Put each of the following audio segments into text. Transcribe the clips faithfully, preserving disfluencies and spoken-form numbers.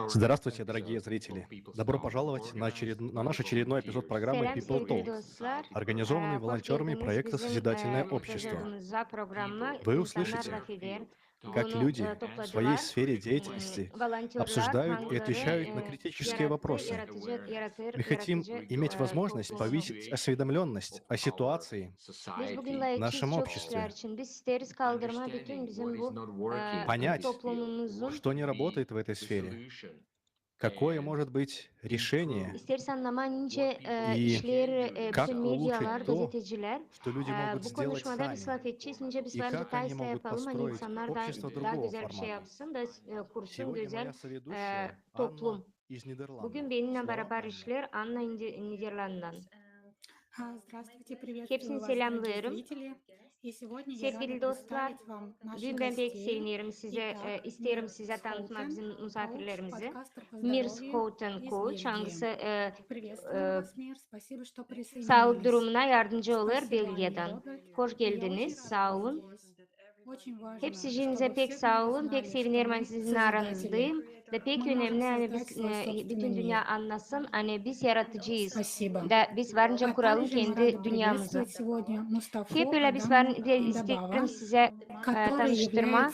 Здравствуйте, дорогие зрители. Добро пожаловать на, очеред- на наш очередной эпизод программы People Talk, организованный волонтерами проекта «Созидательное общество». Вы услышите, как люди в своей сфере деятельности обсуждают и отвечают на критические вопросы. Мы хотим иметь возможность повысить осведомленность о ситуации в нашем обществе, понять, что не работает в этой сфере, какое может быть решение и как улучшить то, что люди могут сделать сами, и как они могут построить общество другого формата. Сегодня моя соведущая Анна из Нидерландов. Bugün benimnä barabar işleer Anna Niderlandıdan. Hepsini selämneerim. Sevgili dostlar, büün bän pek sevinerim sizä, isteerim sizä tanıtmaa bizim musaafirlerimizi. Mirs Houghton Couch, angısı saalık durumuna yardımcı olêr Belgiyadan. Hoş geldiniz, saa olun. Hepsicinizä pek saa olun, pek sevinerim, ani sizin aranızdayım. Da pek önemli, ani biz, bütün dünnä annasın, ani biz yaradıcıyız. Da biz varınca kuralım kendi dünneemizi. Hep ölä biz var, isteerim sizä tanıştırmaa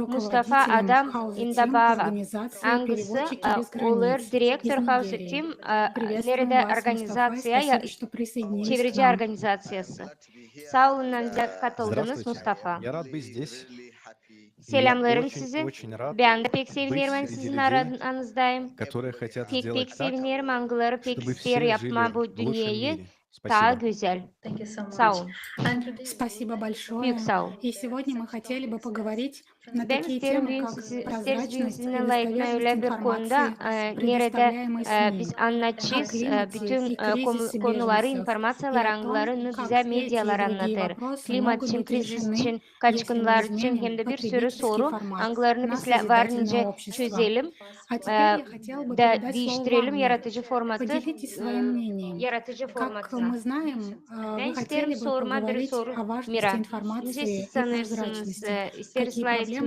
Mustafa Adam Indabava, angısı olêr direktor House Team, neredä organizaţiya, çevirici organizaţiyası. Saa olun, ani katıldınız, Mustafa. Selämneerim sizi. Bän dä pek sevinerim, ani sizin aranızdayım. Pek, pek sevinerim, angıları pek isteer yapmaa bu dünneyi taa gözäl. Saa olun. Büük saa olun. Bän isteerim büün sizi, isteerim büün sizinnän lafetmää ölä bir konuda, neredä biz annadacez bütün konuları, informaţiyaları, angılarını bizä medialar annadêr. Klimat için, krizis için, kaçkınnar için hem dä bir sürü soru, angılarını biz varınca çözelim da diiştirelim yaradıcı formatı, yaradıcı formatına. Bän isteerim sormaa bir soru Mira. Nicä siz sanêrsınız, isteeriz lafetmää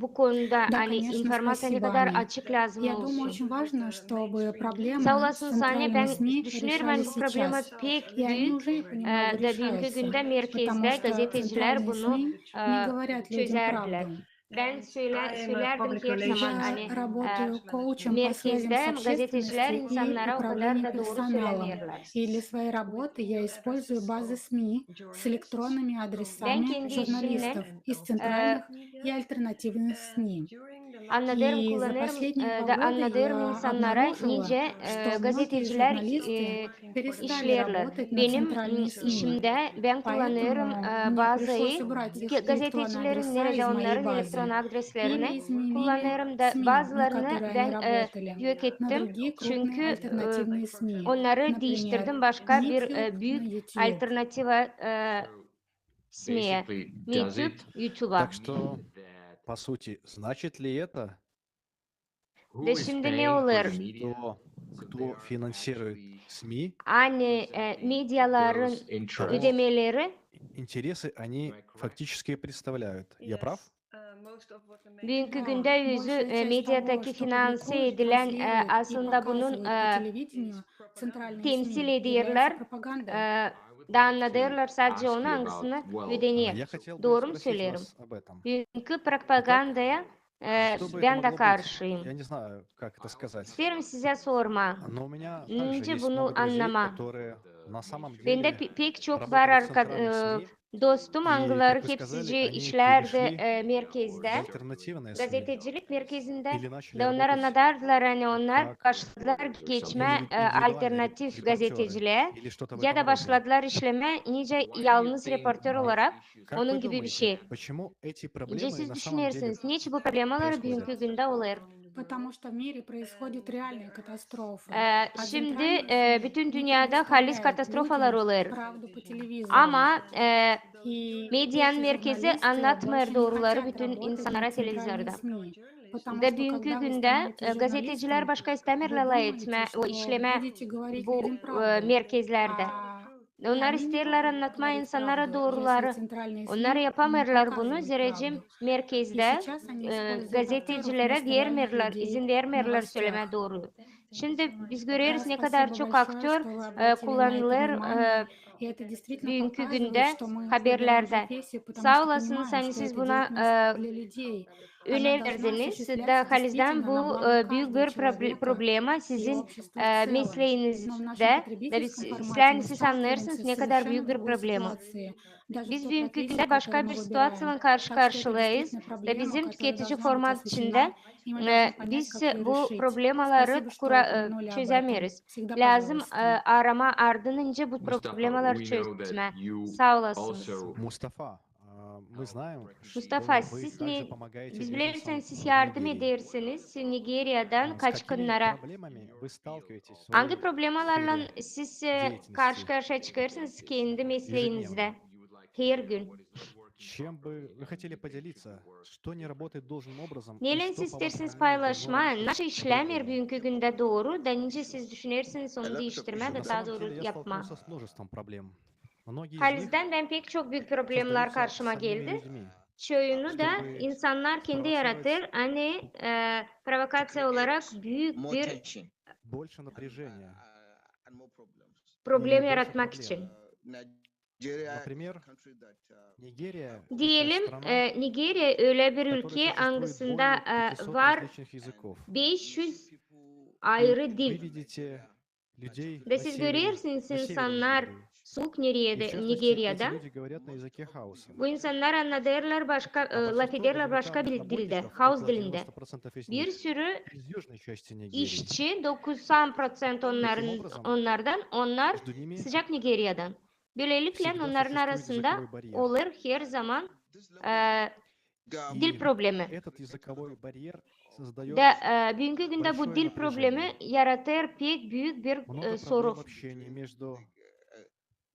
bu konuda, ani informaţiya ne kadar açık lääzım olsun. Saa olasınız, ani bän düşünerim, ani bu problema pek büük, da büünkü gündä merkezdä gazetecilär bunu çözebilärlär. Bän sölärdin her zaman, ani merkezdä gazetecilär insannara o kadar da dooru sölämeerlär. Bän kendi işimnän annadêrım, kullanêrım da annadêrım insannara, nicä gazetecilär işleerlär. Benim işimdä bän kullanêrım bazı gazetecilerin, neredä onnarın elektron adreslerini kullanêrım da bazılarını bän yok ettim, çünkü onnarı diiştirdim başka bir büük alternativa SMİ-yä, Miytüb, YouTube'a. Da şindi ne olêr? Ani mediaların ödemeleri büünkü gündä özü mediadakı finanse edilän, aslında bunun temsil ederlär da annadêrlar sadecä onu, angısını ödener. Dooru mu söleerim? Büünkü propagandaya bän dä karşıyım. İsteerim sizä sormaa, nicä bunu annamaa? Bendä pek çok var dostum, angıları hepsicii işlärdi merkezdä, gazetecilik merkezindä. Da onnar annadardılar, ani onnar başladılar geçmää alternativ gazeteciliä ya da başladılar işlemää nicä yalnız reportör olarak, onun gibi bir şey. Nicä siz düşünersiniz, neçin bu problemalar büünkü gündä olêr? Şindi bütün dünnedä halis katastrofalar olêr. Ama medianın merkezi annatmêêr dooruları bütün insannara televizorda. Da büünkü gündä gazetecilär başka istämeerlär lafetmää, o işlemää bu merkezlerdä. Onnar isteerlär annatmaa insannara dooruları. Onnar yapamêêrlar bunu, zerä merkezdä, e, gazetecilerä vermeerlär, izin vermeerlär sölemää dooruyu. Şindi biz göreriz, ne kadar çok aktör, e, kullanılêr, e, büünkü gündä haberlerdä. Saa olasınız, ani siz buna, e, önem verdiniz. Da halizdän bu, e, büük bir proble-, problema sizin, e, mesleenizdä. Da biz islää, ani siz annêêrsınız, ne kadar büük bir problema. Biz büünkü gündä başka bir situaţiyaylan karşı-karşılayız. Da bizim tüketici format içindä, e, biz bu problemaları kura-, e, çözämeeriz. Lääzım, e, aramaa ardınca bu problemaları çözmää. Saa olasınız. Mustafa, siz ne, biz bileriz, ani siz yardım edersiniz Nigeriyadan kaçkınnara. Angı problemalarlan siz, e, karşı-karşıya çıkêrsınız kendi mesleenizdä her gün? Neylän siz isteersiniz paylaşmaa? Naşey işlämeer büünkü gündä dooru, da nicä siz düşünersiniz onu diiştirmää da taa dooru yapmaa? Halizdän bän pek çok büük problemalar karşıma geldi. Çoyunu da insannar kendi yaratêr, ani, e, provokaţiya olarak büük bir problem yaratmak için. Deyelim, e, Nigeriya ölä bir ülke, angısında, e, var beş üz ayırı dil. Da siz görersiniz, insannar, sook neredä, Nigeriyada. Bu insannar annadêrlar başka, e, lafederlär başka bir dildä, haus dilindä. Bir sürü işçi, doksan proţent onnarın, onnardan, onnar sıcak Nigeriyadan. Bölelikle onnarın arasında olêr herzaman, e, dil problemi. Da, e, büünkü gündä bu dil problemi yaratêr pek büük bir, e, sorun.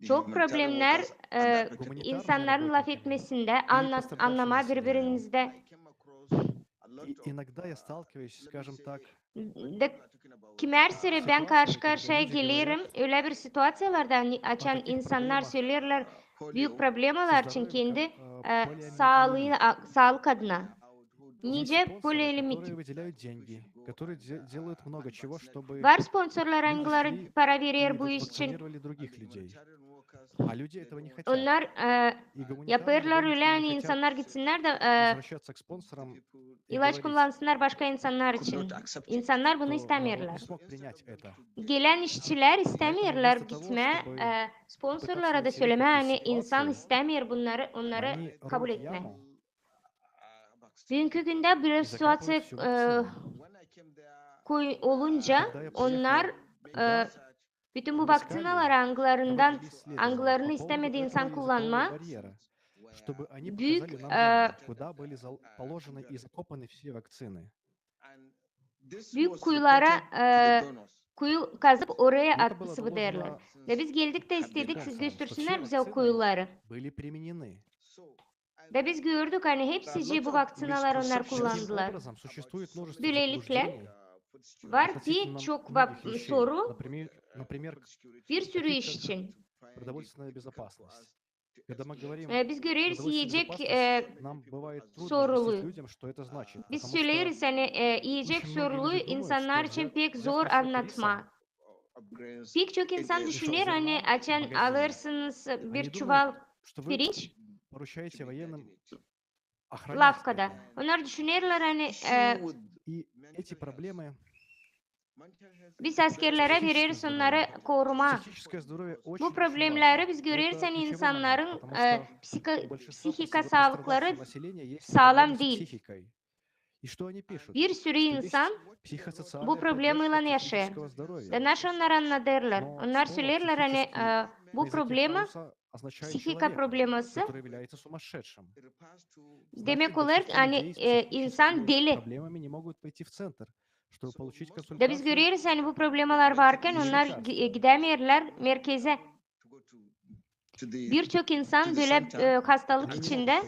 Çok problemnär, e, insannarın lafetmesindä, anna-, annamaa biri-birinizdä. Da kimär süre bän karşı-karşıya gelerim ölä bir situaţiyalarda, ani açan insannar söleerlär büük problemalar için kendi, e, saalıı, a, saalık adına. Nicä polemik. Var sponsorlar, angıları para verer bu iş için. Onnar, e, yapêrlar ölä, ani insannar gitsinnär da, e, ilaç kullansınnar başka insannar için. İnsannar bunu istämeerlär. Gelän işçilär istämeerlär gitmää, e, sponsorlara da sölemää, ani insan istämeer bunnarı, onnarı kabul etmää. Büünkü gündä bir situaţiya, e, koy-, olunca onnar, e, bütün bu vakţinaları, angılarından, angılarını istämedi insan kullanmaa, büük, e, büük kuyulara, e, kuyu kazıp oraya atıp sıvıdêrlar. Da biz geldik da istedik, göstersinnär bizä o kuyuları. Da biz gördük, ani hepsicii bu vakţinaları onnar kullandılar. Bölelikle, var pek çok va-, soru, bir sürü iş için. E, biz göreriz iyecek, e, soruluyu. Biz söleeriz, ani, e, iyecek soruluyu insannar için pek zor annatmaa. Pek çok insan düşüner, ani açan alêrsınız bir çuval pirinç lafkada. Onnar düşünerlär, ani, e, biz askerlerä vereriz onnarı korumaa. Bu problemleri biz göreriz, ani insannarın, e, psihika-, psihika saalıkları saalam diil. Bir sürü insan bu problemaylan yaşêêr. Da naşey onnar annadêrlar? Onnar söleerlär, ani, e, bu problema, psihika probleması, demek olêr, ani, e, insan deli. Da biz göreriz, ani bu problemalar varkan onnar gi-, e, gidämeerlär merkezä. Bir çok insan bölä, e, hastalık içindä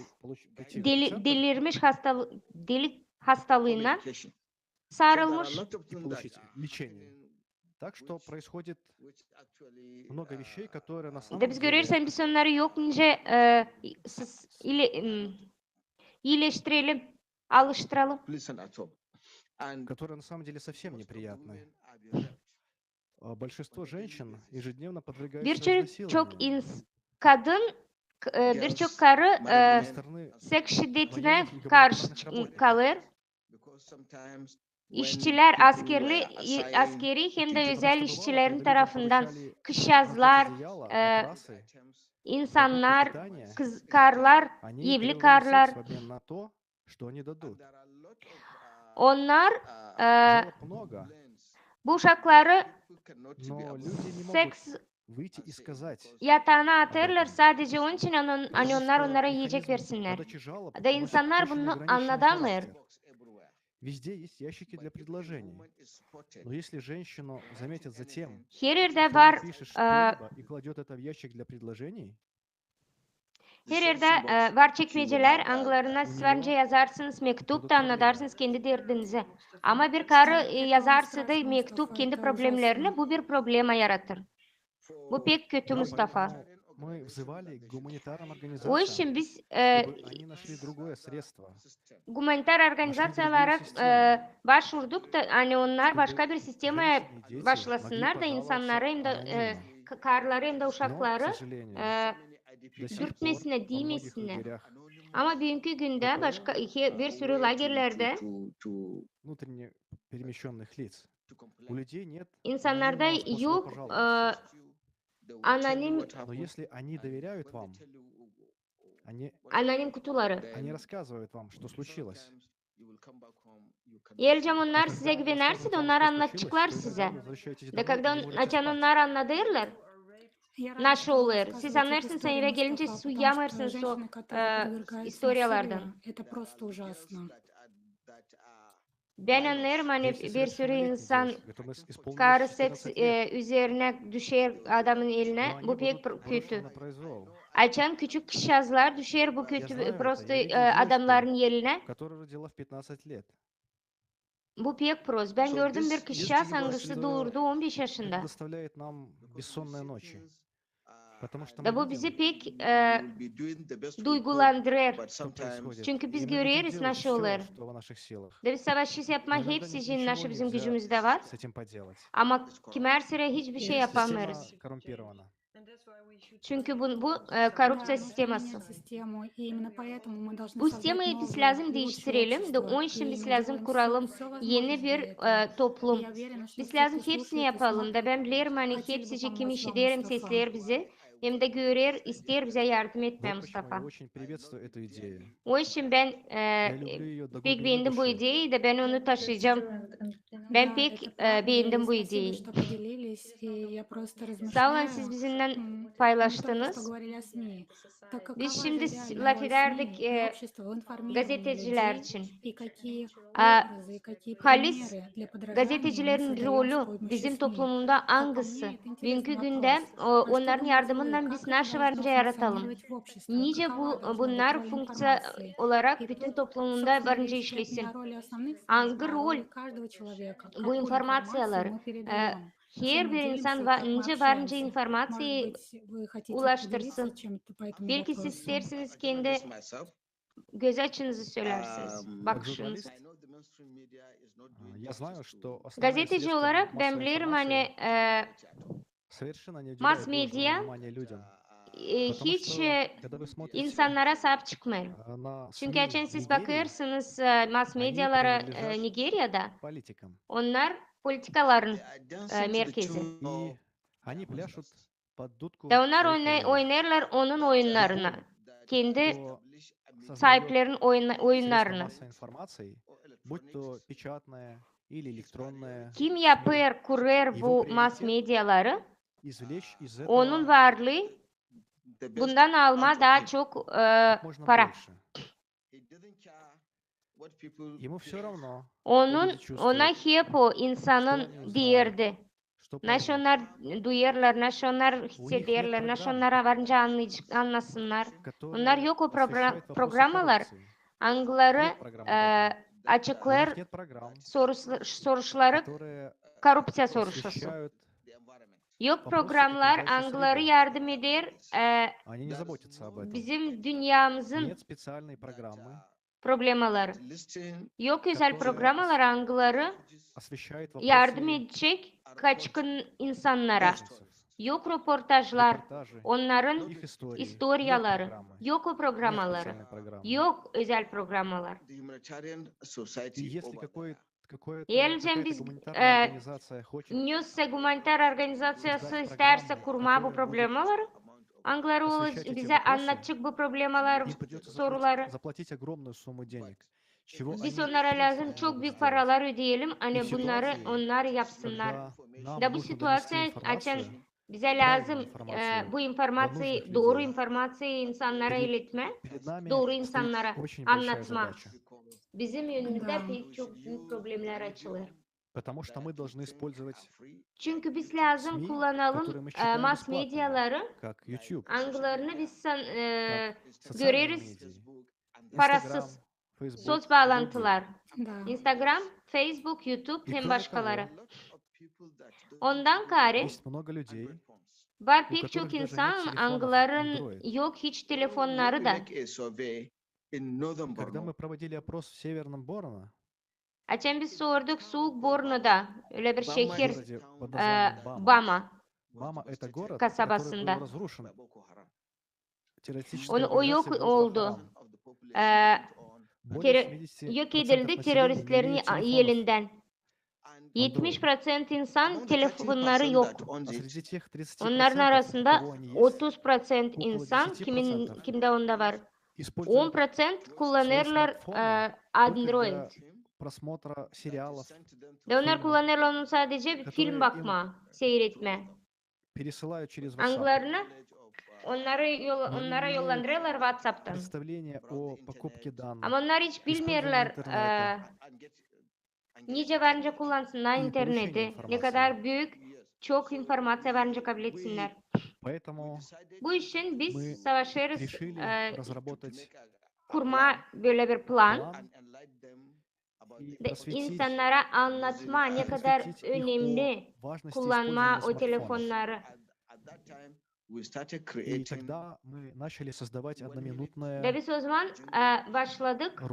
deli-, delirmiş hastalı-, deli hastalığına sarılmış. Так что происходит много вещей, которые на самом деле... Da biz göreriz, ani biz onnarı yok nicä, e, s-, ile-, m, iileştirelim, alıştıralım. Которые на самом деле совсем неприятны. А, большинство женщин ежедневно подвергаются изнасилованию. Birçok ins-, kadın, k-, e, birçok karı, e, seks şiddetinä karşı çık-, kalêr. İşçilär, askerli, i-, askeri hem dä özäl işçilerin tarafından kışazlar, e, insannar, kız-, karlar, evli karlar. Onnar, e, bu uşakları seks yataana atêrlar sadece onun için, ani, ani onnar onnara iyecek versinnär. Da insannar bunu annadamêêr. Her erdä var, e, Her erdä, e, var çekmecelär, angılarına siz varınca yazarsınız mektup da annadarsınız kendi derdinizi. Ama bir karı, e, yazarsa da mektup kendi problemlerini, bu bir problema yaratır. Bu pek kötü, Mustafa. O için biz, e, гуманитар organizaţiyalara, e, başvurduk da, ani onnar başka bir sistemaya başlasınnar da insannarı hem dä, e, k-, karıları hem dä uşakları, e, dürtmesinnär, diimesinnär. Ama büünkü gündä başka, he-, bir sürü lagerlerdä insannarda yok, e, anonim anonim kutuları. Eer onnar sizä güvenärsä dä, onnar annadaceklar sizä. Da когда on-, açan onnar annadêrlar, naşı olêr, siz annêêrsınız, ani evä gelincä siz uyuyamêêrsınız o, e, istoriyalardan. Bän annêêrım, ani bir sürü insan karı seks, e, üzerinä düşer adamın elinä, bu pek pr-, kötü. Açan küçük kızçaazlar düşer bu kötü, prosto, e, adamnarın elinä. Bu pek prost. Bän gördüm bir kızçaaz, angısı duurdu on beş yaşında. Da bu bizi pek, e, duygulandırêr. Çünkü biz göreriz, naşı olêr. Da biz savaşêrız yapmaa hepsicii, naşı bizim gücümüzdä var. Ama kimär sıra hiçbir şey yapamêêrız. Çünkü bu, bu, e, korrupţiya sisteması. Bu sistemayı biz lääzım diiştirelim, da onun için biz lääzım kuralım eni bir, e, toplum. Biz lääzım hepsini yapalım, da bän bilerim, ani hepsicii, kim işider hem sesleer bizi, hem dä görer, isteer bizä yardım etmää, Mustafa. Onun için bän, e, pek beendim bu ideyayı da bän onu taşıyacam. Bän pek, e, beendim bu ideyayı. Saa olun, siz bizimnän paylaştınız. Biz şindi s-, lafedärdik, e, gazetecilär için. A, halis gazetecilerin rolü bizim toplumunda angısı? Büünkü gündä, o, onnarın yardımınnan biz naşı varınca yaratalım. Nicä bu, bunnar funkţiya olarak bütün toplumunda varınca işlesin? Angı rol bu informaţiyalar, e, herbir insan va-, nicä varınca informaţiyayı ulaştırsın? Belki siz isteersiniz kendi göz açınızı söleersiniz, bakışınızı. Gazeteci olarak bän bilerim, ani, e, mass-media, e, hiç, e, insannara saap çıkmêêr. Çünkü açan siz bakêrsınız, e, mass-medialara, e, Nigeriyada, onnar politikaların, e, merkezi. Da onnar oyna-, oynêêrlar onun oyunnarını, kendi saiplerin oyun-, oyunnarını. Kim yapêr, kurêr bu mass-mediaları, onun varlıı bundan almaa taa çok, e, para. Onun, ona hep o insanın deerdi. Naşı onnar duyêrlar, naşı onnar hissederlär, naşı onnara varınca annayacek, annasınnar. Onnar yok o progra-, programmalar, angıları, e, açıklêêr sorus-, soruşları korrupţiya soruşası. Yok programlar, angıları yardım eder e, bizim dünnemizdän problemaları. Yok özäl programalar, angıları yardım edecek kaçkın insannara. Yok roportajlar, onnarın istoriyaları. Yok o programaları. Yok özäl programalar. Eer biz e, nesä gumanitar organizaţiyası istärsä kurmaa bu problemaları, angıları bizä annadacek bu problemaları, soruları, biz onnara lääzım çok büük paralar ödeyelim, ani bunnarı onnar yapsınnar. Da bu situaţiya, açan bizä lääzım e, bu informaţiyayı, dooru informaţiyayı insannara iletmää, dooru insannara annatmaa, bizim önümüzdä pek çok büük problemlär açılêr. Çünkü biz lääzım kullanalım e, mass-mediaları, angılarını biz e, göreriz parasız. Soţ baalantılar, Instagram, Facebook, YouTube hem başkaları. Ondan kaarä var pek çok insan, angıların yok hiç telefonnarı da. Açan biz sorduk Suuk Bornuda, ölä bir şehir, e, Bama kasabasında. Onu, o yok oldu. E, yok edildi terroristlerin elindän. Etmiş proţent insan telefonnarı yok. Onnarın arasında otuz proţent insan, kimin, kimdä onda var. On proţent kullanêrlar e, Android. Da onnar kullanêrlar onu sadecä film bakmaa, siiretmää. Angılarını onnara yollandırêrlar WhatsApp-tan. Ama onnar hiç bilmeerlär e, nicä var nicä kullansınnar interneti, ne kadar büük, çok informaţiya var nicä kabul etsinnär. Bu için biz savaşêrız e, kurmaa bölä bir plan. Da insannara annatmaa, ne kadar önemli kullanmaa o telefonnarı. Da biz o zaman e, başladık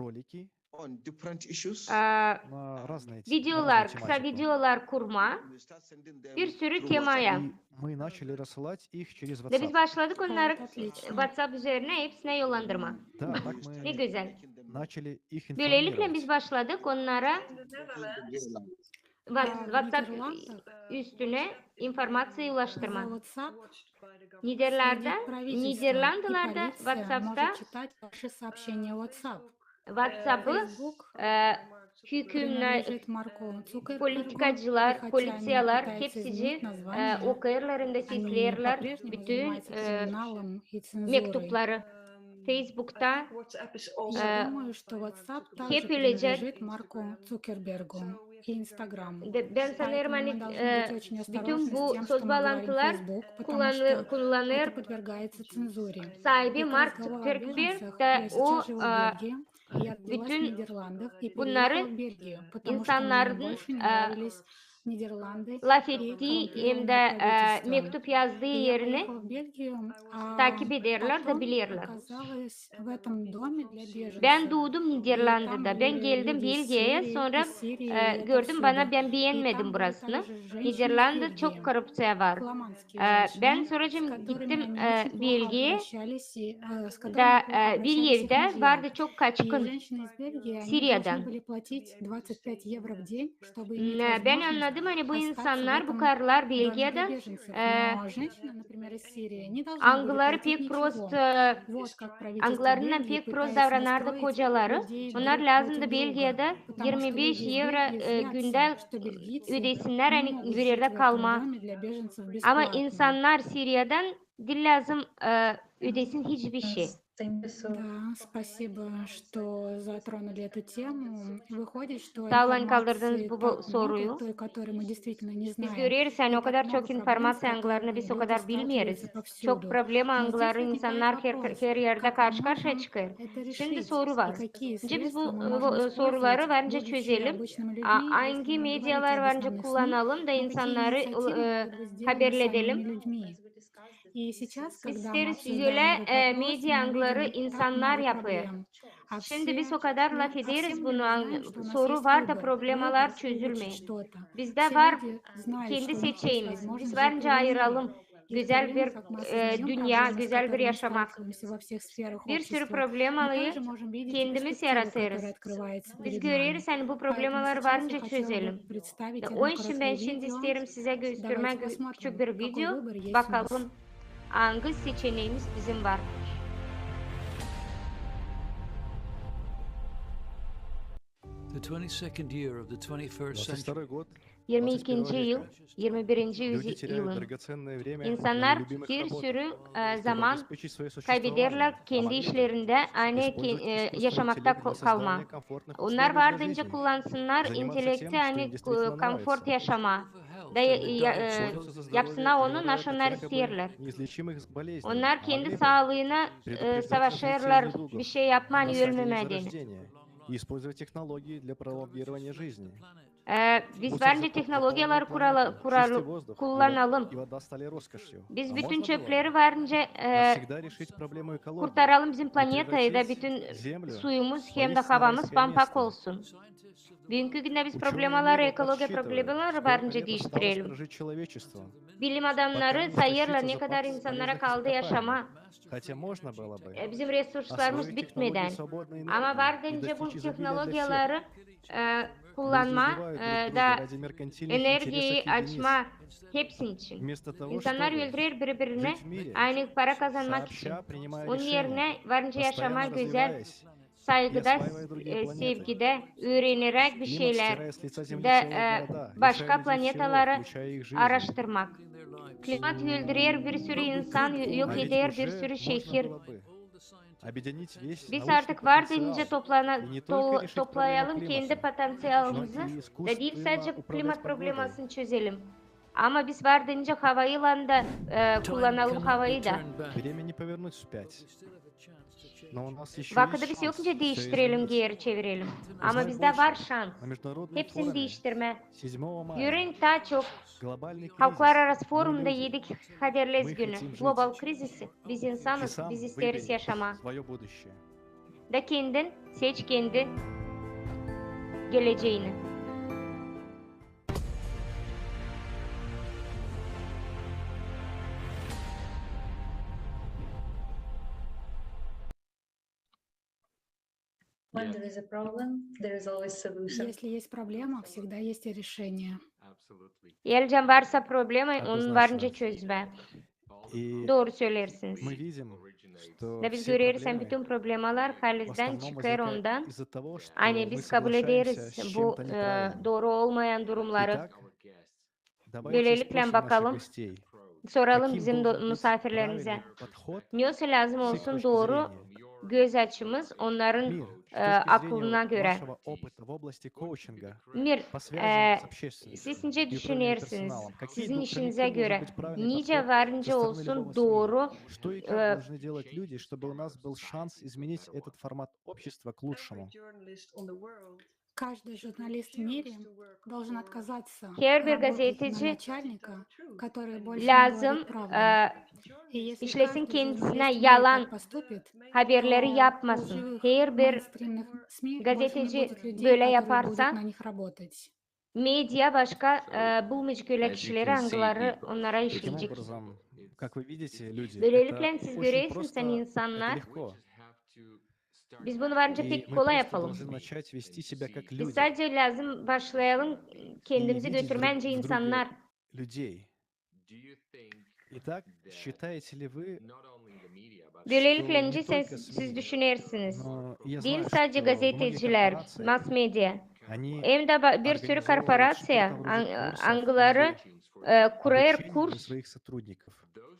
e, videolar, kısa videolar kurmaa bir sürü temaya. Da biz başladık onnarı WhatsApp üzerinä hepsinä yollandırmaa. Ne gözäl. Bölelikle biz başladık onnara WhatsApp üstünä informaţiyayı ulaştırmaa. Niderlandda, Niderlandılarda WhatsApp-ta WhatsApp-ı e, hükümnär, politikacılar, poliţiyalar hepsicii e, okêêrlar hem dä sesleerlär bütün e, mektupları. Facebook-ta e, hep ölecä. Bän sanêrım, ani e, bütün bu soţ baalantılar kullanêr saabi Mark Zuckerberg, da o e, bütün bunnarı insannarın e, lafettii hem dä e, mektup yazdıı erini takip ederlär da bilerlär. Bän duudum Niderlandıda. Bän geldim Belgiyaya, sora e, gördüm, bana, bän beenmedim burasını. Niderlandda çok korrupţiya var. E, bän sora gittim e, Belgiyaya, da e, bir evdä vardı çok kaçkın Siriyadan. Bän annadım, ani bu insannar, bu karılar Belgiyada e, angıları pek prost e, angılarınnan pek prost davranardı kocaları. Onnar lääzımdı Belgiyada yirmi beş evro e, gündä ödesinnär, ani bir erdä kalmaa. Ama insannar Siriyadan diil lääzım e, ödesin hiçbir şey. Да, спасибо, что затронули эту тему. Выходит, что... Saa olun, kaldırdınız bu, bu soruyu. Biz göreriz, ani o kadar çok informaţiya, angılarını biz o kadar bilmeeriz. Çok problema, angıları insannar her, her erdä karşı-karşıya çıkêr. Şindi soru var. Biz bu, bu soruları varınca çözelim. A, angı mediaları varınca kullanalım da insannarı, e, haberledelim. Biz isteeriz ölä, e, media, angıları insannar yapêr. Şindi biz o kadar lafederiz bunu, soru var da problemalar çözülmeer. Bizdä var kendi seçeneemiz. Biz varınca ayıralım gözäl bir, e, dünnä, gözäl bir yaşamak. Bir sürü problemaları kendimiz yaratêrız. Biz göreriz, ani bu problemaları varınca çözelim. Onun için bän şindi isteerim sizä göstermää küçük bir video, bakalım, angı seçeneemiz bizim var. Yirmi ikinci yıl, yirmi birinci yüzyılın. İnsannar bir sürü, e, zaman kaybederlär kendi işlerindä, ani, e, yaşamakta kalmaa. Onnar var deyni kullansınnar intellekti, ani, e, konfort yaşamaa. Da, e, yapsınnar onu, naşı onnar isteerlär. Onnar kendi saalıına, e, savaşêrlar, bir şey yapmaa, ölmemää deyni. Biz varınca tehnologiyaları kullanalım. Biz bütün çöpleri varınca, e, kurtaralım bizim planetayı da bütün suyumuz hem dä havamız pampak olsun. Büünkü gündä biz problemaları, ekologiya problemaları varınca diiştirelim. Bilim adamnarı sayêrlar, ne kadar insannara kaldı yaşamaa. E, bizim resurslarımız bitmedän. Ama var deyni bu tehnologiyaları, e, kullanmaa, e, da energiyayı açmaa hepsinin için. İnsannar öldürer biri-birini, ani para kazanmak için. Onun erinä varınca yaşamaa gözäl, saygıda, e, sevgidä, üüreneräk bir şeylär da, e, başka planetaları aaraştırmak. Klimat öldürer bir sürü insan, yok eder bir sürü şehir. Biz artık var deyni toplana-, to-, toplayalım kendi potenţialımızı da diil sadecä klimat problemasını çözelim. Ama biz var deyni havaylan da, e, kullanalım havayı da. Vakıdı biz yok deyni diiştirelim, geeri çevirelim. Ama bizdä var şans hepsini diiştirmää. Görün, taa çok Halklararası forumda edi kaderlez günü, global krizisi. Biz insanız, biz isteeriz yaşamaa. Da kendin seç kendi geleceeni. When there is a problem, there is always solution. Если есть проблема, всегда есть и решение. Elcan, varsa problema, onu varınca çözmää. Dooru söleersiniz. Da biz göreriz, ani bütün problemalar halizdän çıkêr ondan, ani biz kabul ederiz bu, e, dooru olmayan durumları. Bölelikle bakalım, soralım bizim do-, musaafirlerimizä. Ne olsa lääzım olsun dooru göz açımız onnarın, e, akılına görä. Mir, e, siz nicä düşünersiniz, sizin işinizä görä, nicä varınca olsun dooru, e, Каждый журналист в мире должен отказаться работать на начальника, который больше не говорит правду. И если каждый журналист в мире так поступит, то лживых мейнстримных СМИ больше не будет людей, которые будут на них работать. Media başka, e, bulmayacek ölä kişileri, angıları onnara işleyecek. Bölelikle siz görersiniz, ani insannar, biz bunu varınca pek kolay yapalım. Biz sadecä lääzım başlayalım kendimizi götürmää nicä insannar. Bölelikle nicä siz, siz düşünersiniz, diil sadecä gazetecilär, mass-media, hem dä ba-, bir sürü korporaţiya, an-, angıları, e, kurêr kurs,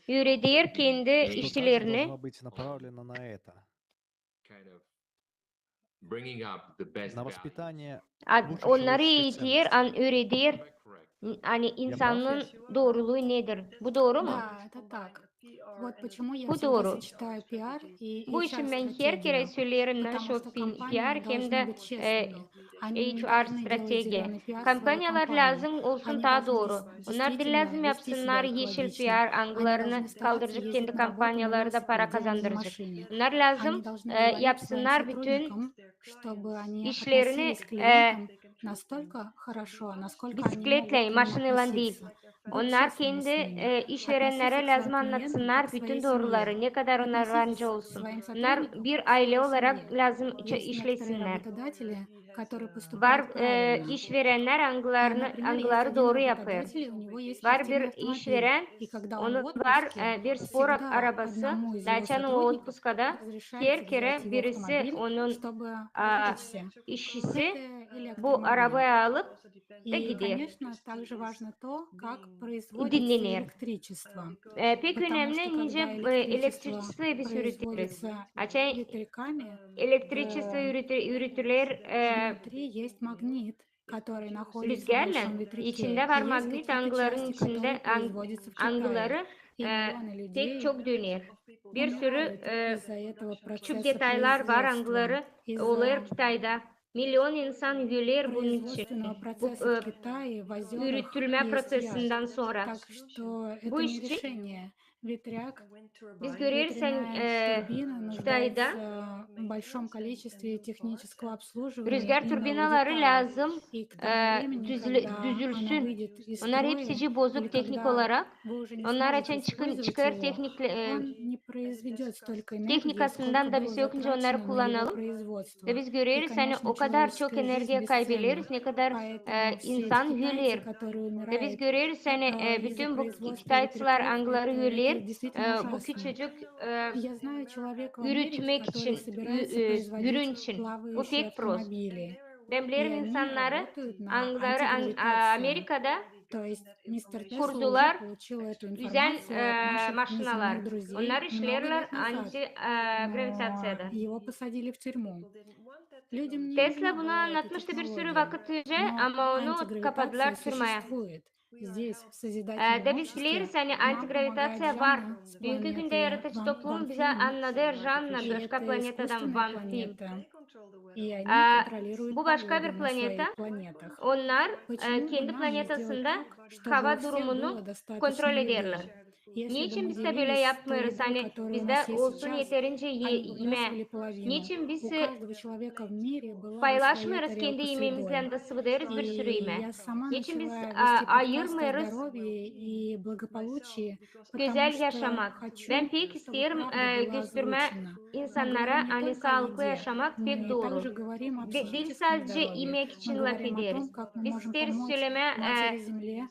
üüreder kendi işçilerini. Onnarı eğiter, an-, üüreder, ani insanın dooruluu nedir. Bu dooru mu? Bu dooru. Bu için bän herkerä söleerim naşo P R hem dä H R strategiya. Kompaniyalar lääzım olsun taa dooru. Onnar diil lääzım yapsınnar eşil P R, angılarını kaldıracek kendi kompaniyaları da para kazandıracek. Onnar lääzım yapsınnar bütün işlerini bisikletlän, maşinaylan diil. Onnar kendi işverennerä lääzım annatsınnar bütün dooruları, ne kadar onnar var nicä olsun. Onnar bir aylä olarak lääzım işlesinnär. Var işverennär, angıları dooru yapêr. Var bir işverän, onun var bir spor arabası, da açan o otpuskada, her kerä birisi onun işçisi bu arabayı alıp da gider. Dinnenär. Pek önemli, nicä elektriçestvo biz üüreteriz. Açan elektriçestvo üüretiler, rüzgarlan, içindä var magnit, angıların içindä, angıları pek çok döner. Bir sürü küçük detaylar var, angıları olêr Kitayda. Milyon insan öler bunun için, bu üüretilmä prosesindän sora. Bu için biz göreriz, ani Kitayda rüzgar turbinaları lääzım düzülsün. Onnar hepsicii bozuk tehnik olarak. Onnar açan çıkêr tehnikasından da biz söküncä onnarı kullanalım. Da biz göreriz, ani o kadar çok energiya kaybederiz, ne kadar insan öler. Da biz göreriz, ani bütün bu kitaycılar, angıları öler bu küçücük üüretmäk için, ürün için. Bu pek prost. Bän bilerim insannarı, angıları Amerikada kurdular üzän maşinalar. Onnar işleerlär antigravitaţiyada. Tesla bunu annatmıştı bir sürü vakıt öncä, ama onu kapadılar türmäyä. Da biz bileriz, ani antigravitaţiya var. Büünkü gündä yaradıcı toplumu bizä annadı Janna başka planetadan, Van Fim. Bu başka bir planeta. Onnar kendi planetasında hava durumunu kontrol ederlär. Neçin biz dä bölä yapmêêrız, ani bizdä olsun eterincä imää? Neçin biz paylaşmêêrız kendi imeemizlän da sıvıdêrız bir sürü imää? Neçin biz ayırmêêrız gözäl yaşamak? Bän pek isteerim göstermää insannara, ani saalıklı yaşamak pek dooru. Diil sadecä imäk için lafederiz. Biz isteeriz sölemää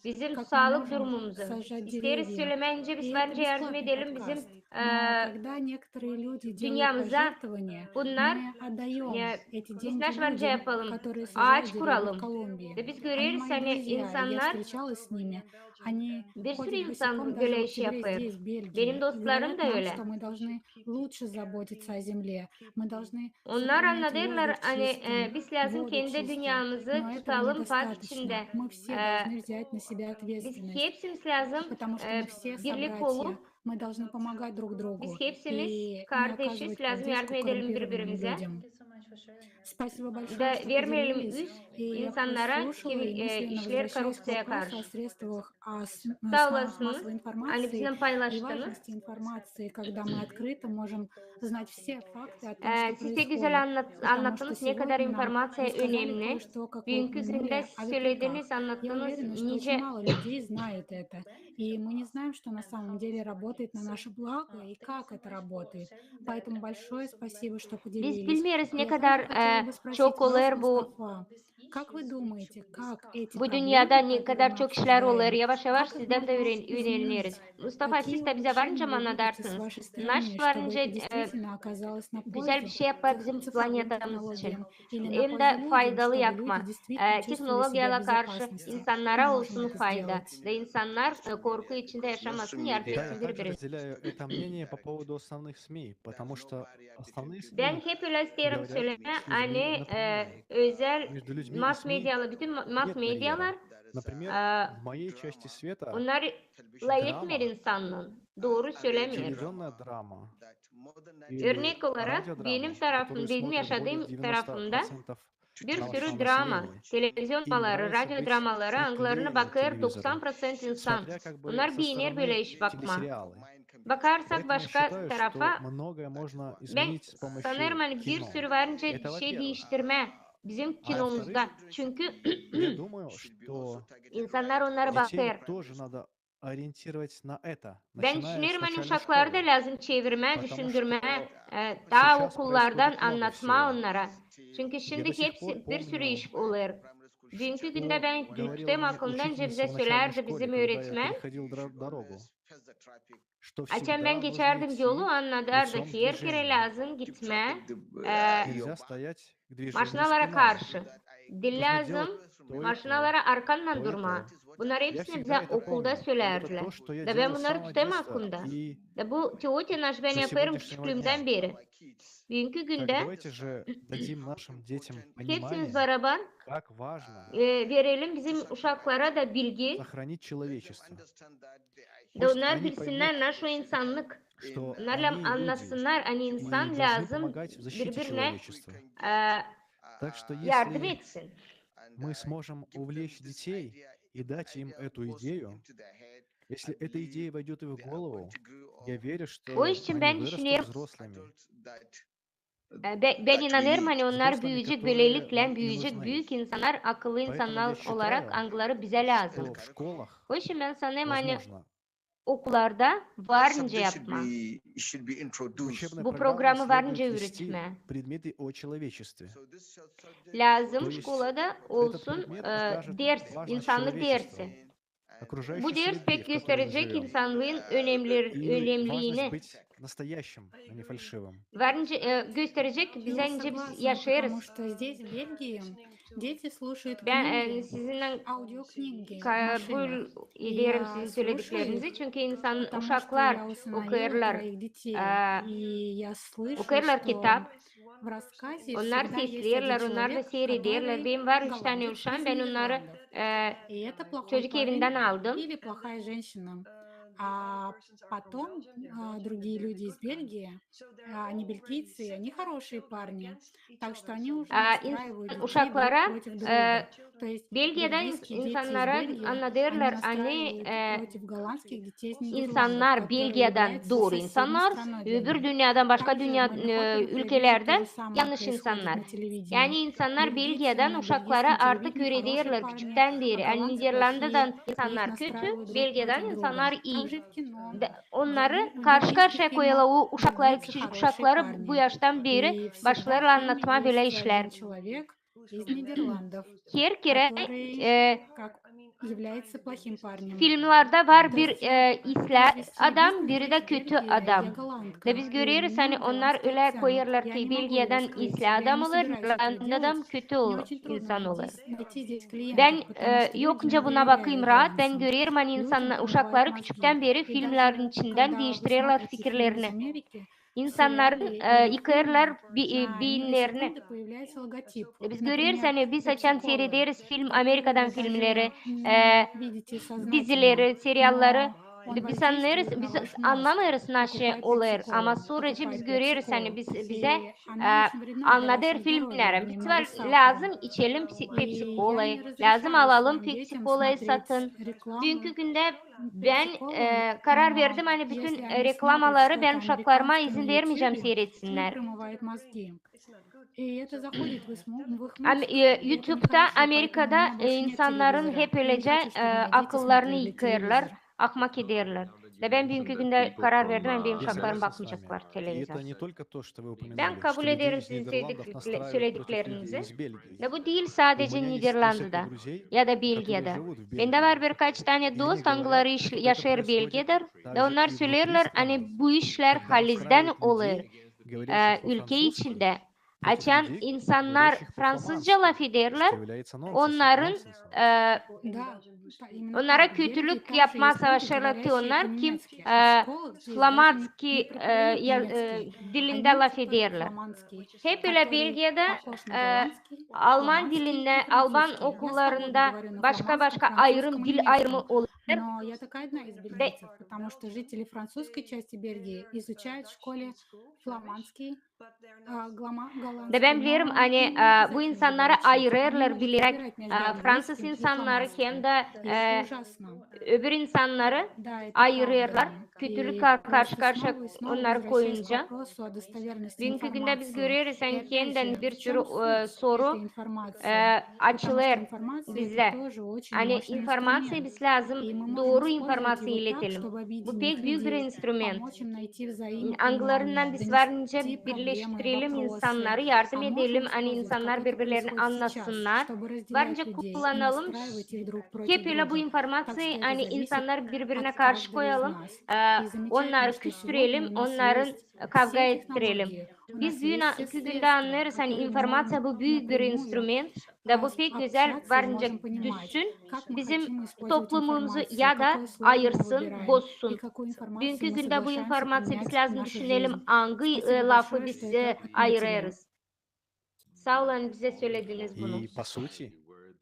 bizim saalık durumumuzu. İsteeriz sölemää, nicä biz var nicä yardım edelim bizim dünnämizdä. Bunnar biz naşey var nicä yapalım? Aaç kuralım. Da biz göreriz, ani insannar, bir sürü insan bölä iş yapêr. Benim dostlarım da ölä. Onnar annadêrlar, ani biz lääzım kendi dünnämizi tutalım pak içindä. Biz hepsimiz lääzım birlik olup, biz hepsimiz kardeşiz, lääzım yardım edelim biri-birimizä. Da vermeyelim üz insannara, kimi işleer korrupţiyaya karşı. Saa olasınız, ani bizimnän paylaştınız. Siz pek gözäl annattınız, ne kadar informaţiya önemni. Büünkü gündä siz sölediniz, annattınız, nicä biz bilmeeriz, ne kadar çok olêr bu Bu dünnedä ne kadar çok işlär olêr, yavaş-yavaş sizdän dä üüren-, üüreneriz. Mustafa, siz dä bizä var nicä annadarsınız. Naşey var nicä, e, gözäl bir şey yapmaa bizim planetamız için. Hem dä faydalı yapmaa. E, tehnologiyalara karşı insannara olsun fayda. Da insannar, e, korku içindä yaşamasın, yardım etsin biri-birinä. Bän hep ölä isteerim sölemää, ani, e, özel mass-medialar, bütün ma-, mass-medialar, e, onnar lafetmeer insannan, dooru sölämeer. Örnek olarak, benim tarafım, benim yaşadıım tarafımda bir sürü drama, televizyon dramaları, radio dramaları, angılarını bakêr doksan proţent insan. Onnar beener bölä iş bakmaa. Bakarsak başka tarafa, bän sanêrım, ani bir sürü var nicä şey diiştirmää bizim kinomuzda. Çünkü insannar onnarı bakêr. Bän düşünerim, ani uşakları da lääzım çevirmää, düşündürmää, e, taa okullardan annatmaa onnara. Çünkü şindi hepsi bir sürü iş olêr. Büünkü gündä bän tutarım aklımda, nicä bizä sölärdi bizim üüretmän. Açan bän geçärdim yolu, annadardı, her kerä lääzım gitmää, e, maşinalara karşı. Diil lääzım maşinalara arkannan durmaa. Bunnar hepsini bizä okulda sölärdilär. Da bän bunnarı tutarım aklımda. Da bu teoriya, naşı bän yapêrım küçüklüümdän beri. Büünkü gündä hepsimiz barabar, e, verelim bizim uşaklara da bilgi, da onnar bilsinnär, naşı o insannık. Onnar lääzım annasınnar, ani insan lääzım biri-birinä, e, yardım etsin. O için bän düşünerim, e, bä-, bän inanêrım, ani onnar büüyecek, bölelikle büüyecek büük insannar, akıllı insannar olarak, angıları bizä lääzım. O için bän sanêrım, ani okullarda var nicä yapmaa. Bu programı var nicä üüretmää. Lääzım şkolada olsun, e, ders, insannık dersi. Bu ders pek gösterecek insannıın önemli-, önemliliini. Var nicä, e, gösterecek bizä, nicä biz yaşêêrız. Bän, e, sizinnän kabul ederim sizin sölediklerinizi, çünkü insan, uşaklar okuyêrlar, e, okuyêrlar kitap, onnar sesleerlär, onnar da siirederlär. Benim var üç tanä uşaam, bän onnarı, e, çocuk evindän aldım. A, uşaklara, e, Belgiyadan ins-, insannara annadêrlar, ani, e, insannar Belgiyadan dooru insannar, öbür dünnedän, başka dünneä, e, ülkelerdän yannış insannar. Yani insannar Belgiyadan uşaklara artık ödederlär küçüktän beri. Yani Niderlandadan insannar kötü, Belgiyadan insannar ii. Onnarı karşı-karşıya koyêrlar, o uşakları, küçücük uşakları bu yaştan beri başlêêrlar annatmaa bölä işlär. Her kerä, e, filmlarda var bir, e, islää adam, biri dä kötü adam. Da biz göreriz, ani onnar ölä koyêrlar, ki Belgiyadan islää adam olêr, Niderlandadan kötü ol-, insan olêr. Bän, e, yokunca buna bakêrım raat, bän görerim, ani insan, uşakları küçüktän beri filmlerin içindän diiştirerlär fikirlerini. İnsannarın, e, yıkêrlar be-, e, beyinnerini. E, biz göreriz, ani biz açan siirederiz film, Amerikadan filmleri, e, dizileri, serialları, biz annêêrız, biz annamêêrız, naşey olêr, ama sora biz göreriz, ani biz, bizä, e, annadêr filmneri. Biz var, lääzım içelim psi-, Pepsi-Kolayı, lääzım alalım Pepsi-Kolayı satın. Büünkü gündä bän, e, karar verdim, ani bütün, e, reklamaları bän uşaklarıma izin vermeyecäm siiredinnär. Am-, e, YouTube'da, Amerikada, e, insannarın hep ölecä, e, akıllarını yıkêrlar, akmak ederlär. Da bän büünkü gündä karar verdim, ani benim uşaklarım bakmayaceklar televizor. Bän kabul ederim sizin sölediklerinizi. Da bu diil sadecä Niderlandada ya da Belgiyada. Bendä var birkaç tanä dost, angıları yaşêêr Belgiyada. Da onnar söleerlär, ani bu işlär halizdän olêr ülkä içindä. Açan insannar fransuzca lafederlär, onnarın, e, onnara kötülük yapmaa savaşêrlar te onnar, kim, e, flamandski, e, dilindä lafederlär. Hep ölä Belgiyada, e, alman dilindä, alman okullarında başka-başka ayırım, dil ayırımı olêr. Da bän bilerim, ani, e, bu insannarı ayırêrlar bileräk, e, fransuz insannarı hem dä, e, öbür insannarı ayırêrlar. Kötülük kar-, karşı-karşıya onnarı koyunca. Büünkü gündä biz göreriz, ani hendän bir sürü, e, soru, e, açılêr bizdä. Ani informaţiyayı biz lääzım, dooru informaţiyayı iledelim. Bu pek büük bir instrument, angılarınnan biz var nicä birleştirelim insannarı, yardım edelim, ani insannar biri-birlerini annasınnar. Var nicä kullanalım hep ölä bu informaţiyayı, ani insannar biri-birinä karşı koyalım, e, onnarı küstürelim, onnarın kavga ettirelim. Biz büünkü gündä annêêrız, ani informaţiya bu büük bir instrument, da bu pek gözäl, var nicä düşsün bizim toplumumuzu ya da ayırsın, bozsun. Büünkü gündä bu informaţiya biz lääzım düşünelim, angı, e, lafı biz, e, ayırêrız. Saa olun, bizä sölediniz bunu. И, по сути,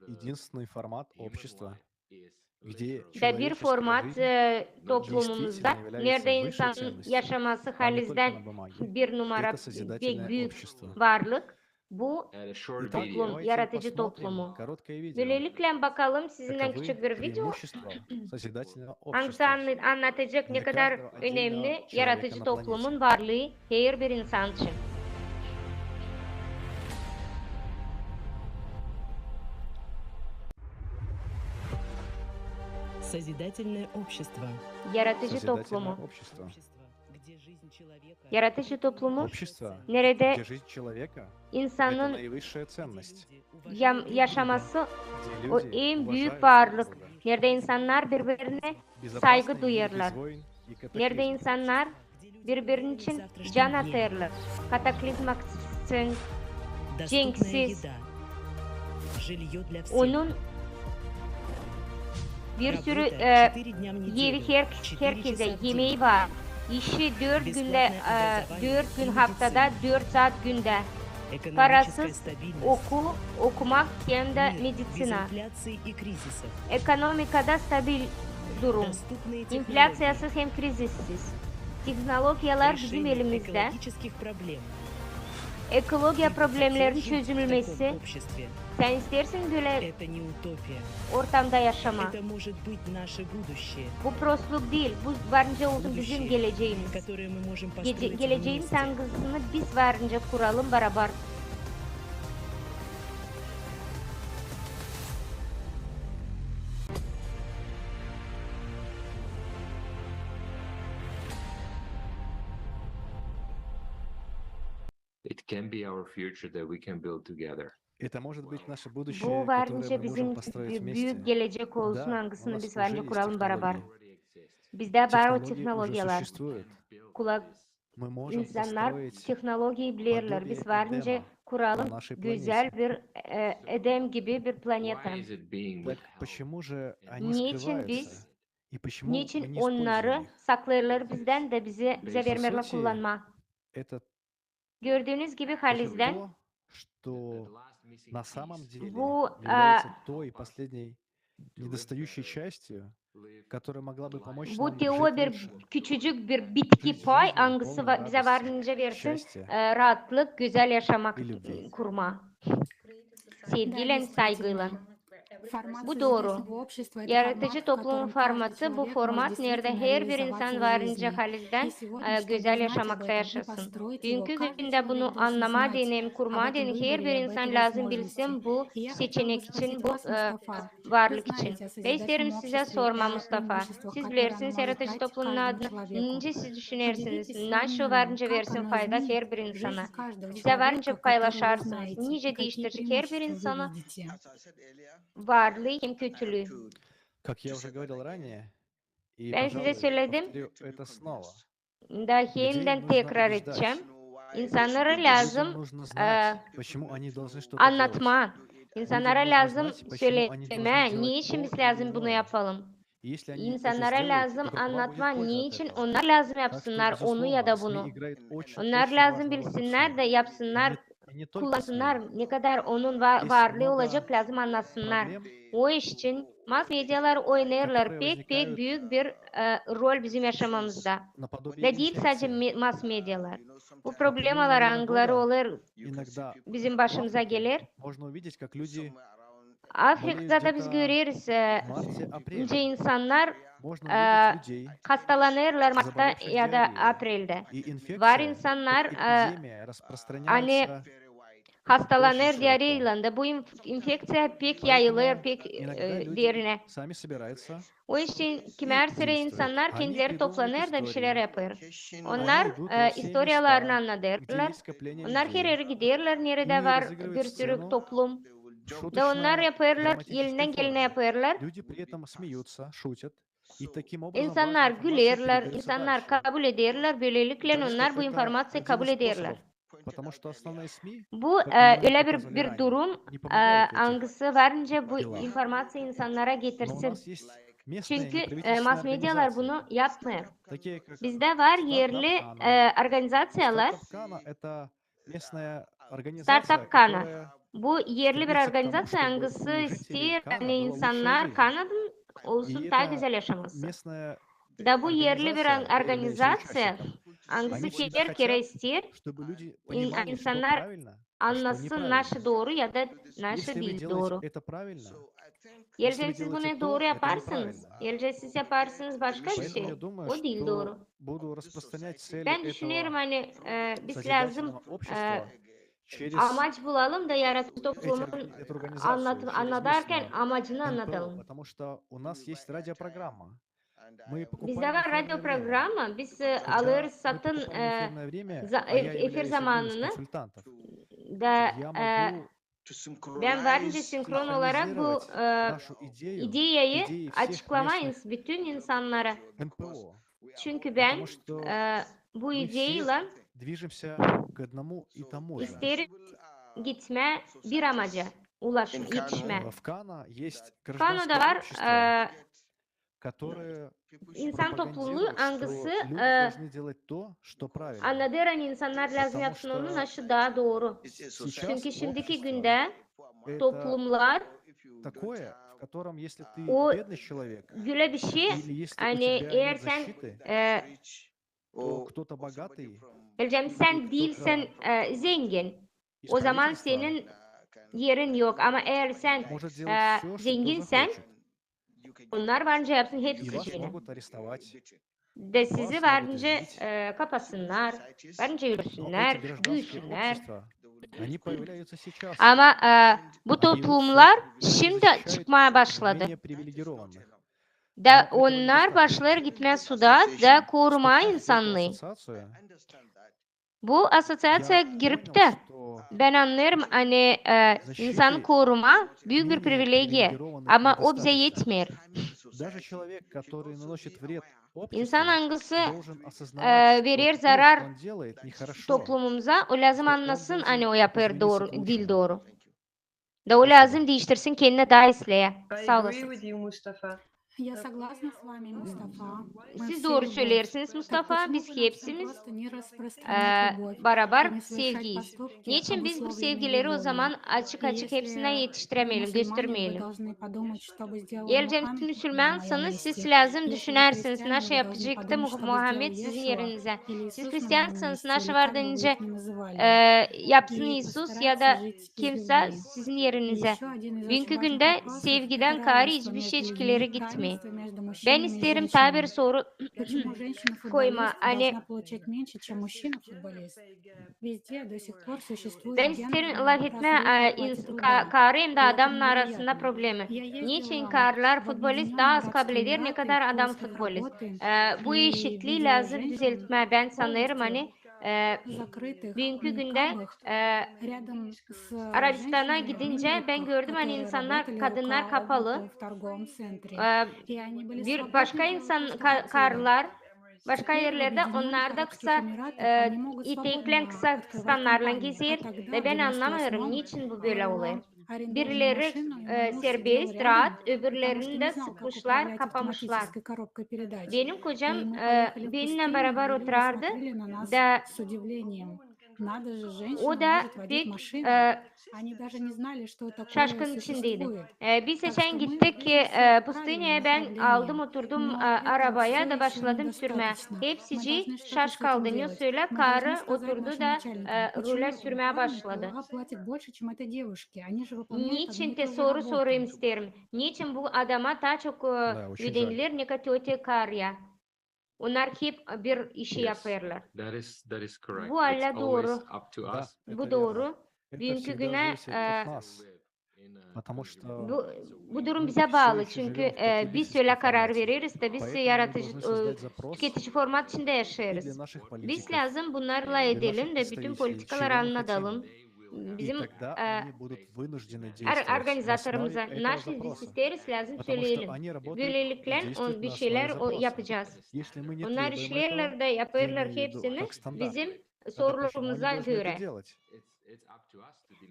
единственный формат общества, где человеческая жизнь действительно обретает смысл. Da bir format, e, toplumumuzda, neredä insanın yaşaması halizdän bir numara pek büük varlık, bu toplum, yaratıcı toplumu. Bölelikle bakalım sizinnän küçük bir video, angısı annadacek, ne kadar önemli yaratıcı toplumun varlıı herbir insan için. Созидательное общество. Yaratıcı toplumu. Yaratıcı toplumu, neredä insanın yaşaması, o en büük varlık, neredä insannar biri-birinä saygı duyêrlar, neredä insannar biri-birinin için can atêrlar. Kataklizm açısından cenksiz. Onun bir sürü, e, evi her, herkezä, yemeyi var. İşi dört gündä, e, dört gün haftada, dört saat gündä. Parasız oku, okumak hem dä meditsina. Ekonomikada stabil durum. İnflâţiyasız hem krizissiz. Tehnologiyalar bizim elimizdä. Ekologiya problemlerin çözülmesi. Sän isteersin bölä ortamda yaşamaa? Bu prostluk diil, bu var nicä olsun bizim geleceemiz. Gece-, geleceemiz, angısını biz var nicä kuralım barabar. It can be our future that we can build together. Bu var nicä bizim büük gelecek olsun, angısını biz var nicä kuralım barabar. Bizdä var o tehnologiyalar. Kula-, insannar tehnologiyayı bilerlär. Biz var nicä kuralım gözäl bir, e, Edem gibi bir planeta. Neçin biz, neçin onnarı saklêêrlar bizdän dä bizi, bizä vermeerlär kullanmaa? Gördüünüz gibi, halizdän bu, e, bu te o bir küçücük bir bitki pay, angısı va-, bizä var nicä versin, e, raatlık, gözäl yaşamak, e, kurmaa. Sevgiylän, saygıylan. Bu dooru. Yaradıcı toplumun formatı, bu format, neredä herbir insan varınca halizdän, e, gözäl yaşamakta yaşasın. Büünkü gündä bunu annamaa deyni hem kurmaa deyni herbir insan lääzım bilsin bu seçenek için, bu, e, varlık için. Bän isteerim sizä sormaa, Mustafa. Siz bilersiniz, yaradıcı toplumun adına, nicä siz düşünersiniz, naşı varınca versin fayda herbir insana? Sizä varınca paylaşarsınız, nicä diiştirecek herbir insanı varlıı hem kötülüü. Bän sizä söledim, da hem tekrar edecäm. İnsannara lääzım, e, annatmaa. İnsannara lääzım sölemää, neçin biz lääzım bunu yapalım. İnsannara lääzım annatmaa, neçin onnar lääzım yapsınnar onu ya da bunu. Onnar lääzım bilsinnär da yapsınnar, kullansınnar, ne kadar onun va-, varlıı olacek, lääzım annasınnar. O iş için mass-medialar oynêêrlar pek, pek büük bir, e, rol bizim yaşamamızda. Da diil sade me-, mass-medialar. Bu problemalar, angıları olêr, bizim başımıza geler. Afrikada biz göreriz, e, nicä insannar, e, hastalanêrlar martta ya da apreldä. Var insannar, e, ani hastalanêr diareyalan da. Bu inf-, infekţiya pek yayılêr, pek, e, derinä. O iş için kimär sıra insannar kendileri toplanêr da bir şeylär yapêr. Onnar, e, istoriyalarını annadêrlar. Onnar her erä giderlär, neredä var bir sürü toplum. Da onnar yapêrlar, elindän geleni yapêrlar. İnsannar gülerlär, insannar kabul ederlär, bölelikle onnar bu informaţiyayı kabul ederlär. Bu, e, ölä bir, bir durum, e, angısı varınca bu informaţiyayı insannara getirsin. Çünkü, e, mass-medialar bunu yapmêêr. Bizdä var erli, e, organizaţiyalar, Startup Kana. Bu erli bir organizaţiya, angısı isteer, ani insannar Kanadın olsun taa gözäl yaşaması. Da bu erli bir or-, organizaţiya, angısı kerä-kerä isteer, in-, insannar annasın, naşı dooru ya da naşı diil dooru. Eer siz bunu dooru yaparsınız, eer siz yaparsınız başka bir şey, o diil dooru. Bän düşünerim, ani, e, biz lääzım, e, amaç bulalım da yaratıcı toplumun annat-, annadarkan amacını annadalım. Bizdä var radio programma, biz, e, alêrız satın, e, za-, ef-, efir zamanını da, e, bän varınca sinhron olarak bu, e, ideyayı açıklamaa ins-, bütün insannara. Çünkü bän, e, bu ideyaylan isteerim gitmää bir amaca, ulaş-, etişmää. Kanoda var, e, insan topluluu, angısı, e, annadêr, ani insannar lääzım yapsın onu, naşı taa dooru. Çünkü şindiki gündä toplumlar, o bölä bir şey, ani eer sän, e, Bileceğim, sän diilsän, e, zengin. O zaman senin erin yok. Ama eer sän, e, zenginsän, onnar varınca yapsın hepsicini. Da sizi varınca, e, kapatsınnar, varınca öldürsünnär, düüsünnär. Ama, e, bu toplumlar şindi çıkmaa başladı. Da onnar başlêêr gitmää suda da korumaa insannıı. Bu asosiaţiyaya girip tä, bän annêêrım, ani, e, insanı korumaa büük bir privilegiya, ama o bizä etmeer. İnsan, angısı, e, verer zarar toplumumuza, o lääzım annasın, ani o yapêr dooru, diil dooru. Da o lääzım diiştirsin kendini taa islää. Saa olasın. Siz dooru söleersiniz, Mustafa. Biz hepsimiz, e, barabar sevgiyiz. Neçin biz bu sevgileri o zaman açık-açık hepsinä etiştiremeyelim, göstermeyelim? Eer cem siz müsülmansanız, siz lääzım düşünersiniz, naşey yapacêktı Mu-, Muhammed sizin erinizä. Siz hristiansanız, naşey vardı nicä, e, yapsın İisus ya da kimsä sizin erinizä. Büünkü gündä sevgidän kaarı hiçbir şey ileri gitmeer. Bän isteerim taa bir soru koymaa, ani bän isteerim lafetmää, e, ins-, ka-, kaarı hem dä adamın arasında problemi. Neçin kaarılar futbolist taa az kabul eder, ne kadar adam futbolist? E, bu eşitlii lääzım düzeltmää, bän sanêrım, ani e, büünkü gündä, e, Arabistana gidincä bän gördüm, ani insannar, kadınnar kapalı. E, bir başka insan ka-, kaarılar, başka erlerdä onnar da kısa, e, eteklän, kısa stanlarlan gezer. Da bän annamêêrım, neçin bu bölä olêr. Birileri, e, serbest, raat, öbürlerini dä sıkmışlar, kapamışlar. Benim kocam, e, benimnän barabar oturardı da o da pek, e, şaşkın içindeydi. E, biz geçän gittik, e, pustinyaya, bän aldım, oturdum, e, arabaya da başladım sürmää. Hepsicii şaş kaldı, ne sölä kaarı oturdu da, e, rulä sürmää başladı. Neçin te soru sorayım isteerim. Neçin bu adama taa çok, e, ödenilär, ne ka te o kaarıya? Onnar hep bir işi yapêrlar. Bu alä dooru. Bu dooru. Büünkü günä, e, bu, bu durum bizä baalı, çünkü, e, biz ölä karar vereriz da biz yaratıcı, e, tüketici format içindä yaşêêrız. Biz lääzım bunnarı edelim da bütün politikaları annadalım. Bizim, e, or-, organizatorumıza, naşey biz isteeriz, lääzım söleyelim. Bölelikle on bir şeylär o yapacez. Onnar işleerlär da yapêrlar hepsini bizim sorularımıza görä.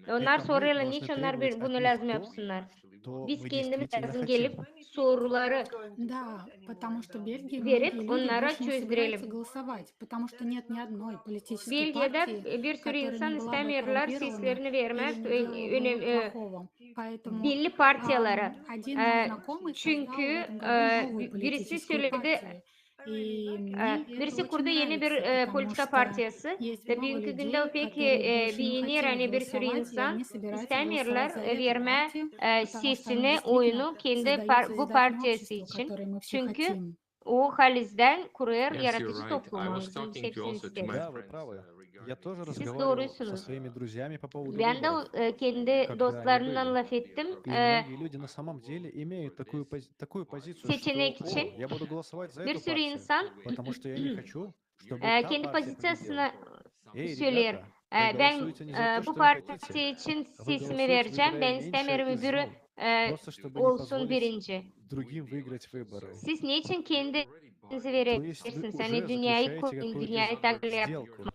Onnar sorêrlar, neçin onnar bir, bunu lääzım yapsınnar. Biz kendimiz lääzım gelip soruları verip onnara çözdürelim. Belgiyada bir sürü insan istämeerlär seslerini vermää, e, önem-, e, belli partiyalara. E, çünkü, e, bi-, birisi söledi, e, birisi kurdu eni bir, e, politika partiyası. Da büünkü gündä o pek, e, beener, ani bir sürü insan istämeerlär, e, vermää, e, sesini, oyunu kendi par-, bu partiyası için. Çünkü o halizdän kurêr yaratıcı toplumu, biz hepsini isteeriz. Siz dooruysunuz. Bän dä, e, kendi dostlarımnan lafettim, e, seçenek için. Bir sürü insan, e, kendi pozitsiyasını söleer. E, bän, e, bu partiya için sesimi verecäm, bän istämeerim öbürü, e, olsun birinci. Siz neçin kendinizi verersiniz? Ani dünneyä koyun, dünneyä takılı yapın.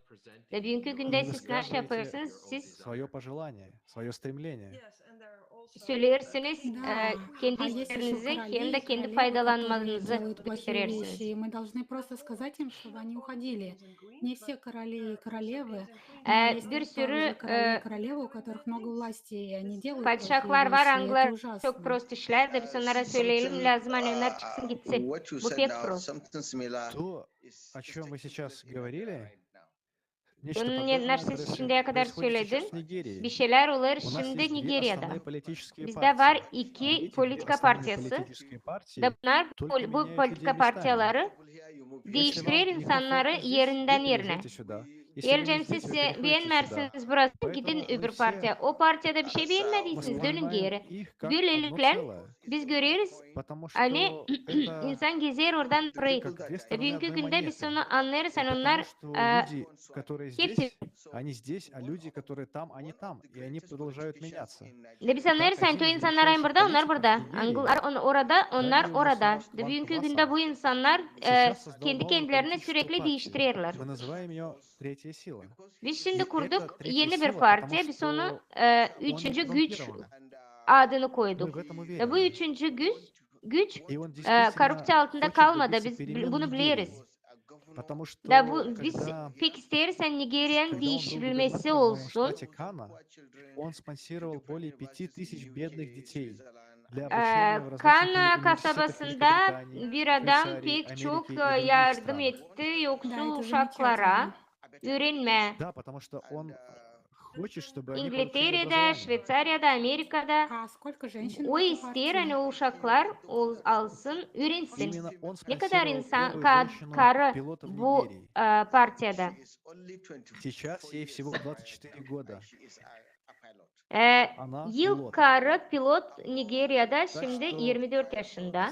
Da büünkü gündä siz naşey yapêrsınız, siz söleersiniz, e, kendi isteklerinizi hem dä kendi faydalanmanızı gösterersiniz. E, bir sürü, e, padişahlar var, angıları çok prost işlär, da biz onnara söleyelim, lääzım, ani onnar çıksın, gitsin. Bu pek prost. Bunun ne, naşey siz şindiyä kadar söledin, bir şeylär olêr şindi Nigeriyada. Bizdä var iki politika partiyası. Da bunnar, pol-, bu politika partiyaları diiştirer insannarı erindän erinä. Eer cem siz, e, beenmärsiniz burasını, gidin öbür partiya. O partiyada bir şey beenmädiyseniz, dönün geeri. Bölelikle biz göreriz, ani insan gezer oradan oraya. E, büünkü gündä biz onu annêêrız, ani onnar, e, hepsi. Da biz annêêrız, ani o insannar hem burada, onnar burada. Angılar on-, orada, onnar orada. Da büünkü gündä bu insannar, e, kendi kendilerini sürekli diiştirerlär. Biz şindi kurduk eni bir partiya, biz onu, e, üçüncü güç adını koyduk. Da bu üçüncü güç güç e, korrupţiya altında kalmadı. Biz bunu bileriz. Da bu, biz pek isteeriz, ani Nigeriyanın diişirilmesi olsun. E, Kana kasabasında bir adam pek çok e, yardım etti yoksul uşaklara üürenmää. İngilterada, Şveţariyada, Amerikada. O isteer, ani o uşaklar alsın, üürensin. Ne kadar insan, karı bu e, partiyada? E, ilk karı pilot Nigeriyada, şindi irmi dört yaşında.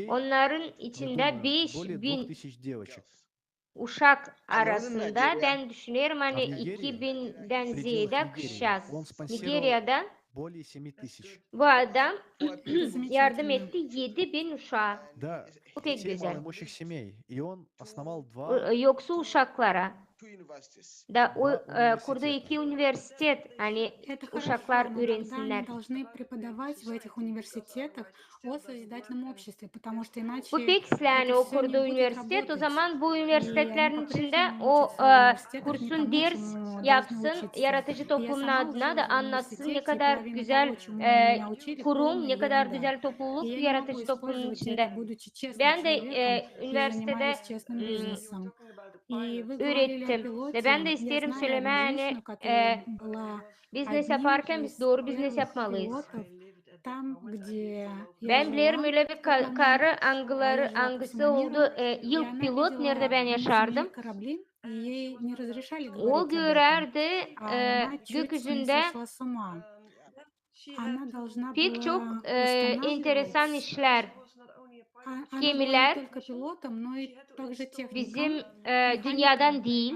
Onnarın içindä beş bin uşak arasında, bän düşünerim, ani iki bindän zeedä kızçaaz. Nigeriyada bu adam yardım etti edi bin uşaa. Bu pek gözäl. Yoksul uşaklara. Da o e, kurdu iki universitet, ani uşaklar üürensinnär. Bu pek islää, ani o kurdu universitet, o zaman bu universitetlerin içindä o e, kursun ders yapsın yaratıcı toplumun adına da annatsın, ne kadar gözäl e, kurum, ne kadar gözäl topluluk yaratıcı toplumun içindä. Bän dä e, universitedä üürettim. Da bän dä isteerim sölemää, ani e, biznes yaparkan biz dooru biznes yapmalıyız. Bän bilerim ölä bir ka- karı, angıları, angısı oldu e, ilk pilot, neredä bän yaşardım. O görärdi e, gökyüzündä pek çok e, enteresan işlär. Gemilär bizim e, dünyadan diil.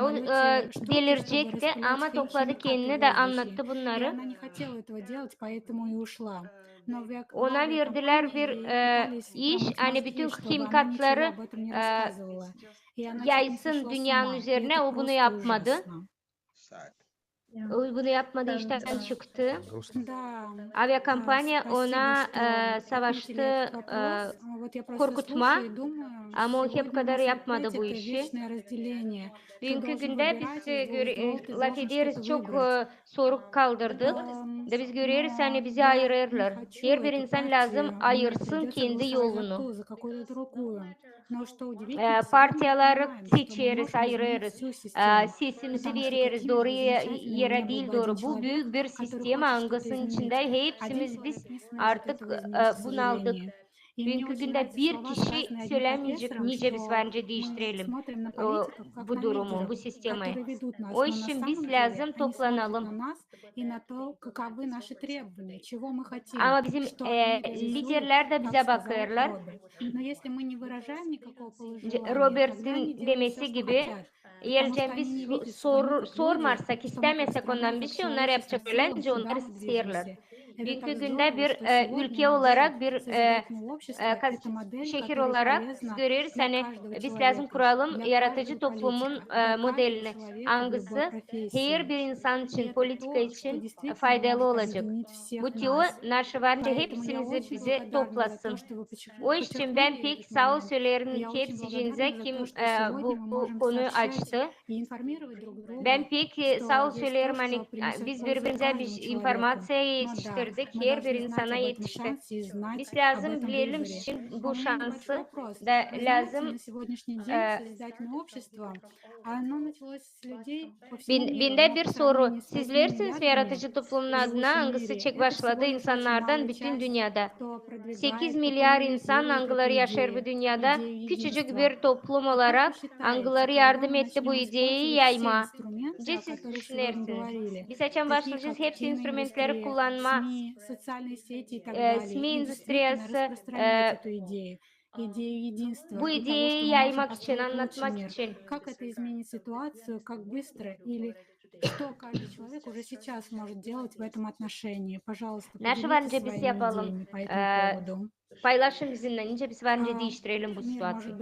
O e, delircekti, ama topladı kendini da annattı bunnarı. Ona verdilär bir e, iş, ani bütün himikatları e, yaysın dünnenin üzerinä, o bunu yapmadı. O bunu yapmadı, iştän çıktı. Aviakompaniya ona e, savaştı e, korkutmaa, ama o hep kadar yapmadı bu işi. Büünkü gündä biz e, göre- e, lafederiz, çok e, soruk kaldırdık. Da biz göreriz, ani bizi ayırêrlar. Herbir insan lääzım ayırsın kendi yolunu. E, partiyaları seçeriz, ayırêrız. E, sesimizi vereriz dooru e- erä diil dooru. Bu büük bir sistema, angısının içindä hepsimiz biz artık e, bunaldık. Büünkü gündä bir kişi sölämeyecek, nicä biz var nicä diiştirelim e, bu durumu, bu sistemayı. O için biz lääzım toplanalım. Ama bizim e, liderlär dä bizä bakêrlar. Robertin demesi gibi, eer biz sor- sormarsak, istämeersek ondan bişey, onnar yapacek ölä, nicä onnar isteerlär. Büünkü gündä bir e, ülke olarak, bir e, e, kas- şehir olarak biz göreriz, ani biz lääzım kuralım yaratıcı toplumun e, modelini, angısı herbir insan için, politika için e, faydalı olacek. Bu teori naşı var nicä hepsimizi bizä toplasın. O için bän pek saa ol söleerim hepsicinizä, kim e, bu, bu konuyu açtı. Bän pek e, saa ol söleerim, ani e, biz biri-birimizä biz informaţiya etiştirdik, herbir insana etişti. Biz lääzım bilelim şindi bu şansı da lääzım e, Bendä bir soru. Siz bilersiniz mi yaratıcı toplumun adına, angısı çek başladı insannardan bütün dünnedä? Sekiz milyar insan, angıları yaşêêr bu dünnedä, küçücük bir toplum olarak, angıları yardım etti bu ideyi yaymaa. Nicä siz düşünersiniz? Biz açan başlayacez hepsi instrumentleri kullanmaa, e, SMİ industriyası, e, bu ideyi yaymak için, annatmak için. Naşı var nicä biz yapalım? E, paylaşın bizimnän, nicä biz var nicä diiştirelim bu situasiya.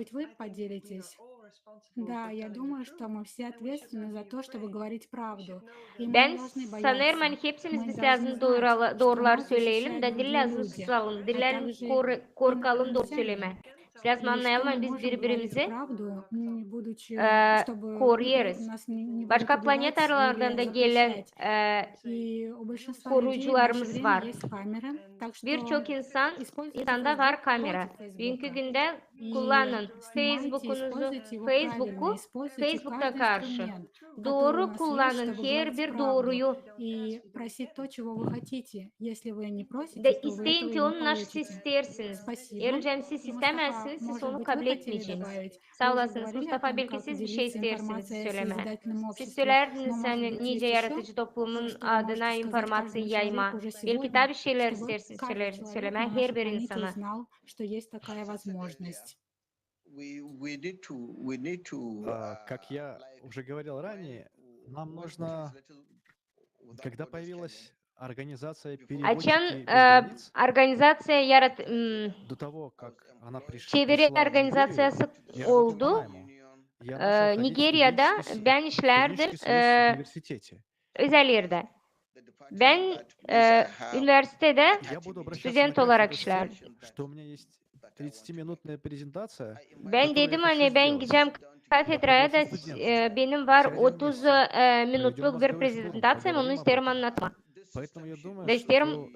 Да, я думаю, что мы все ответственны за то, чтобы говорить правду. Bän sanêrım, ani hepsimiz biz lääzım dooruları söleyelim, da diil lääzım sısalım, diil lääzım korkalım dooru sölemää. Biz lääzım annayalım, ani biz biri-birimizi koruyêrız. Başka planetalardan da gelän koruyucularımız var. Bir çok insan, insanda var kamera. Büünkü gündä kullanın Facebookunuzu, Facebooku Facebookta karşı. Dooru kullanın herbir dooruyu. Da isteyin te onu, naşı siz isteersiniz. Eer siz istämäzsiniz, siz onu kabletmeyeceniz. Saa olasınız, Mustafa, beki siz bir şey isteersiniz sölemää. Siz sölärdiniz, ani nicä yaradıcı toplumun adına informaţiya yaymaa. Beki taa bir şeylär isteersiniz sölemää herbir insana. Как я уже говорил ранее, нам нужно, когда появилась организация переводчики без границ, açan organizaţiya yarat... Çeviri organizaţiyası oldu Nigeriyada, bän işlärdim özel erdä. Bän universitettä student olarak işlärdim. Bän dedim, ani bän gidecäm kafedraya da benim var otuz minutluk bir prezentaţiyam, onu isteerim annatmaa. Da isteerim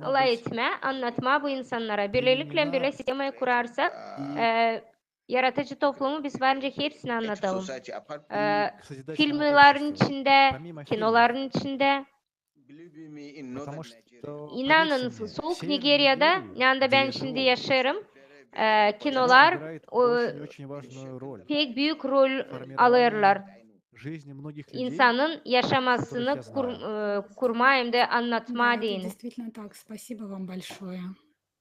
alay etmää, annatmaa bu insannara. Bölelikle bölä sistema kurarsak, yaradıcı toplumu biz varınca hepsini annatalım. Filmlerin içindä, kinoların içindä. İnanın, Souk Nigeriyada, neredä bän şindi yaşêêrım, kinolar pek büük rol alêrlar insanın yaşamasını kurmaa hem dä annatmaa deyni.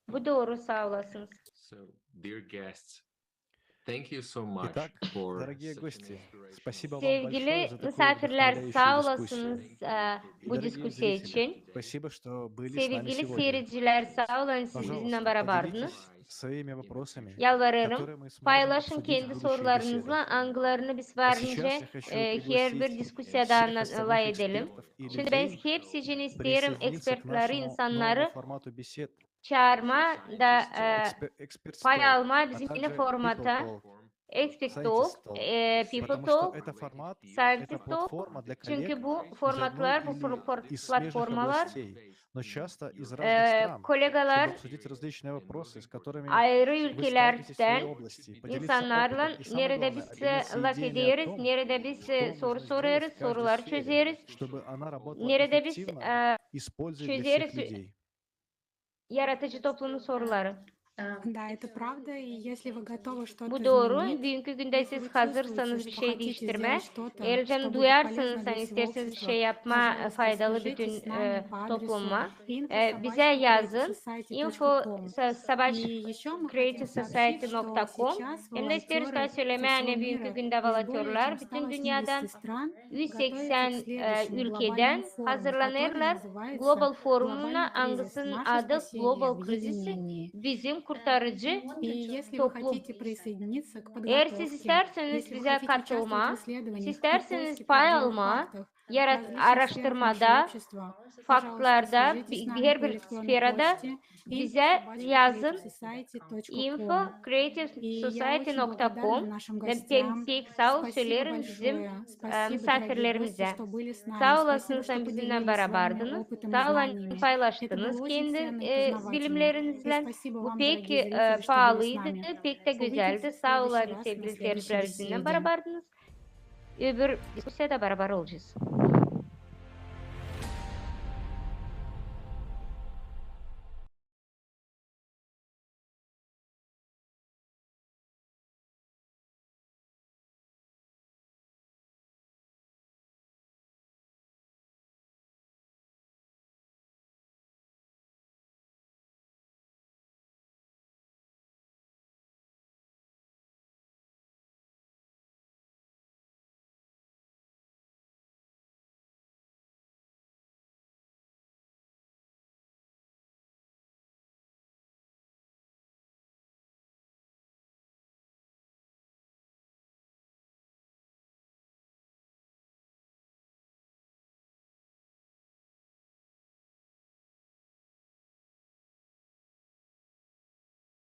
Bu dooru, saa olasınız. Sevgili musaafirlär, saa olasınız bu diskusiya için. Sevgili siiredicilär, saa olun, siz bizimnän barabardınız. Yalvarêrım, paylaşın kendi sorularınızı, angılarını biz varınca herbir diskusiyada alay edelim. Şindi bän hepsi için isteerim ekspertleri, insannarı çaarmaa da pay almaa bizim yeni formata, Expert Talk, People Talk, Scientist Talk. Çünkü bu formatlar, bu platformalar, kolegalar ayırı ülkelerdän insannarlan, neredä biz lafederiz, neredä biz soru sorêrız, soruları çözeriz, neredä biz çözeriz yaradıcı toplumun soruları. Bu dooru. Büünkü gündä siz hazırsanız bir şey diiştirmää, eer duyarsınız, ani isteersiniz bir şey yapmaa faydalı bütün topluma, bizä yazın, info sabak creative society nokta com. Hem dä isteeriz taa sölemää, ani büünkü gündä volontörlär bütün dünneedän, üz seksän ülkedän hazırlanêrlar global forumuna, angısının adı Global krizisi, bizim kurtarıcı toplum. Eer siz istärseniz bizä katılmaa, siz istärseniz pay almaa araştırmada, faktlarda, herbir sferada, bizä yazın info creative society nokta com. Pek, pek saa ol söleerim bizim musaafirlerimizä. Saa olasınız, ani bizimnän barabardınız. Saa olun, ani paylaştınız kendi bilimleriniznän. Bu pek paalıydı, pek tä gözäldi. Saa olun, sevgili siiredicilär, bizimnän barabardınız. Öbür diskusiyada barabar olacez.